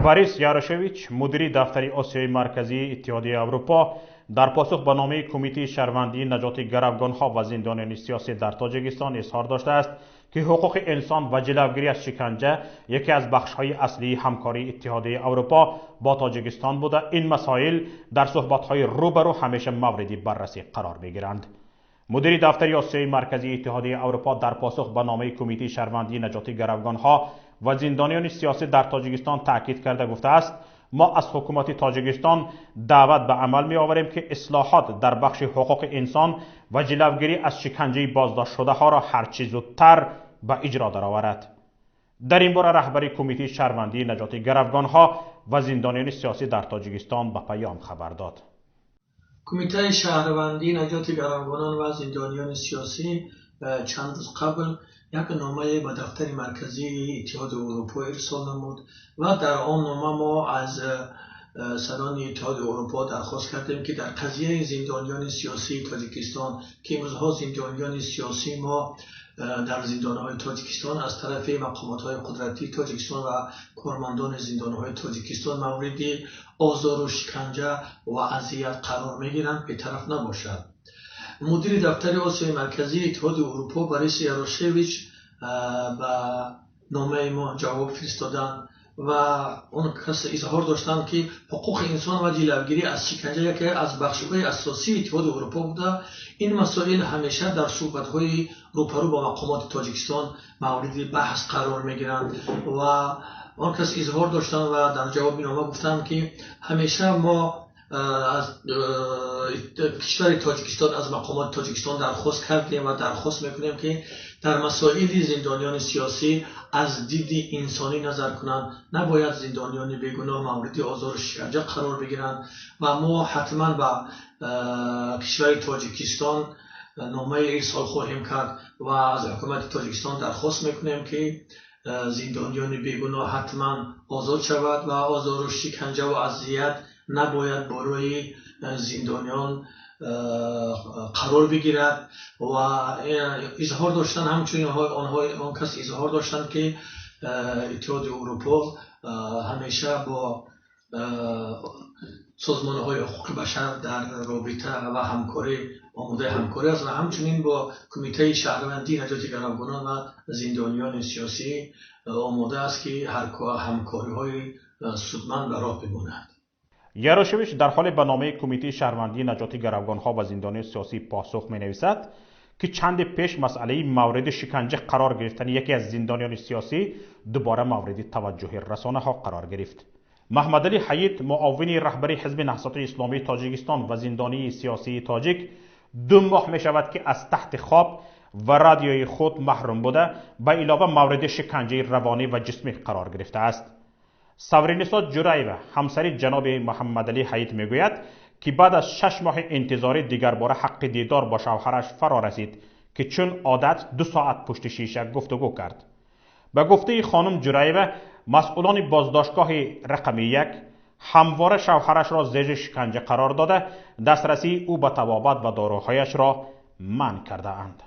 Борис Ярошевич, мудири дафтари Осиёи Марказии Иттиҳодияи Аврупо, дар посух ба номаи Кумитаи шаҳрвандии наҷоти гаравгонҳо ва зиндониёни сиёсӣ дар Тоҷикистон изҳор доштааст, ки ҳуқуқи инсон ва ҷилавгирӣ аз шиканҷа яке аз бахшҳои аслии ҳамкории Иттиҳодияи Аврупо бо Тоҷикистон буда, ин масоил дар суҳбатҳои рӯ ба рӯ ҳамеша мавриди баррасӣ қарор мегиранд. Мудири дафтари Осиёи Марказии Иттиҳодияи Аврупо дар посух ба номаи Кумитаи шаҳрвандии наҷоти гаравгонҳо ва зиндониёни сиёсӣ дар Тоҷикистон таъкид карда гуфтааст: мо аз ҳукумати Тоҷикистон даъват ба амал меоварем, ки ислоҳот дар бахши ҳуқуқи инсон ва ҷилавгирӣ аз шиканҷаи боздоштшудаҳоро ҳарчи зудтар ба иҷро дароварад. Дар ин бора раҳбари Кумитаи шаҳрвандии наҷоти гаравгонҳо ва зиндониёни сиёсӣ дар Тоҷикистон ба Паём хабар дод. Кумитаи шаҳрвандии наҷоти гаравгонон ва зиндониёни сиёсӣ чанд рӯз қабл як номае ба дафтари марказии Иттиҳоди Аврупо ирсол намуд ва дар он нома мо аз сарони Иттиҳоди Аврупо дархост кардем, ки дар қазияи зиндониёни сиёсии Тоҷикистон, ки имрӯзҳо зиндониёни сиёсии мо дар зиндонҳои Тоҷикистон аз тарафи мақомотҳои қудратии Тоҷикистон ва кормандони зиндонҳои Тоҷикистон мавриди озору шиканҷа ва азият қарор мегиранд, бетараф набошад. Мудири дафтари Осиёи Марказии Иттиҳоди Аврупо Борис Ярошевич ба номаи мо ҷавоб фиристоданд ва он кас изҳор доштанд, ки ҳуқуқи инсон ва ҷилавгирӣ аз шиканҷа яке аз бахшҳои асосии Иттиҳоди Аврупо буда, ин масоил ҳамеша дар суҳбатҳои рӯпарӯ бо мақомоти Тоҷикистон мавриди баҳс қарор мегиранд. Ва он кас изҳор доштанд ва дар ҷавоби нома гуфтанд, ки ҳамеша мо аз кишвари Тоҷикистон, аз мақомоти Тоҷикистон дархост кардем ва дархост мекунем, ки дар масоили зиндониёни сиёсӣ аз диди инсонӣ назар кунанд. Набояд зиндониёни бегуноҳ мавриди озору шиканҷа қарор бигиранд ва мо ҳатман ба кишвари Тоҷикистон номаи ирсол хоҳем кард ва аз ҳукумати Тоҷикистон дархост мекунем, ки зиндониёни бегуноҳ ҳатман озод шавад ва озору шиканҷаву азият набояд барои зиндониён қарор бигирад. Ва изҳор доштанд, ҳамчунин онҳо, он кас изҳор доштанд, ки Иттиҳоди Аврупо ҳамеша бо созмонҳои ҳуқуқи башар дар робита ва ҳамкорӣ, омодаи ҳамкорӣ аст ва ҳамчунин бо Кумитаи шаҳрвандии наҷоти гаравгонон ва зиндониёни сиёсӣ омода аст, ки ҳамкориҳои судманд ба роҳ бимонад. Ярошевич дар ҳоле ба номаи Кумитаи шаҳрвандии наҷоти гаравгонҳо ва зиндониёни сиёсӣ посух менависад, ки чанде пеш масъалаи мавриди шиканҷа қарор гирифтани яке аз зиндониёни сиёсӣ дубора мавриди таваҷҷӯҳи расонаҳо қарор гирифт. Маҳмадалӣ Ҳаид, муовини раҳбари Ҳизби Наҳзати Исломии Тоҷикистон ва зиндонии сиёсии тоҷик, 2 моҳ мешавад, ки аз тахти хоб ва радиои худ маҳрум буда, ба илова мавриди шиканҷаи равонӣ ва ҷисмӣ қарор гирифтааст. Савринисо Ҷураева, ҳамсари ҷаноби Муҳаммадалӣ Ҳаид, мегӯяд, ки баъд аз 6 моҳи интизорӣ дигарбора ҳаққи дидор бо шавҳараш фаро расид, ки чун одат 2 соат пушти шиша гуфтугӯ кард. Ба гуфтаи хонум Ҷураева, масъулони боздоштгоҳи рақами 1 ҳамвора шавҳарашро зери шиканҷа қарор дода, дастрасии ӯ ба табобат ва доруҳояшро манъ кардаанд.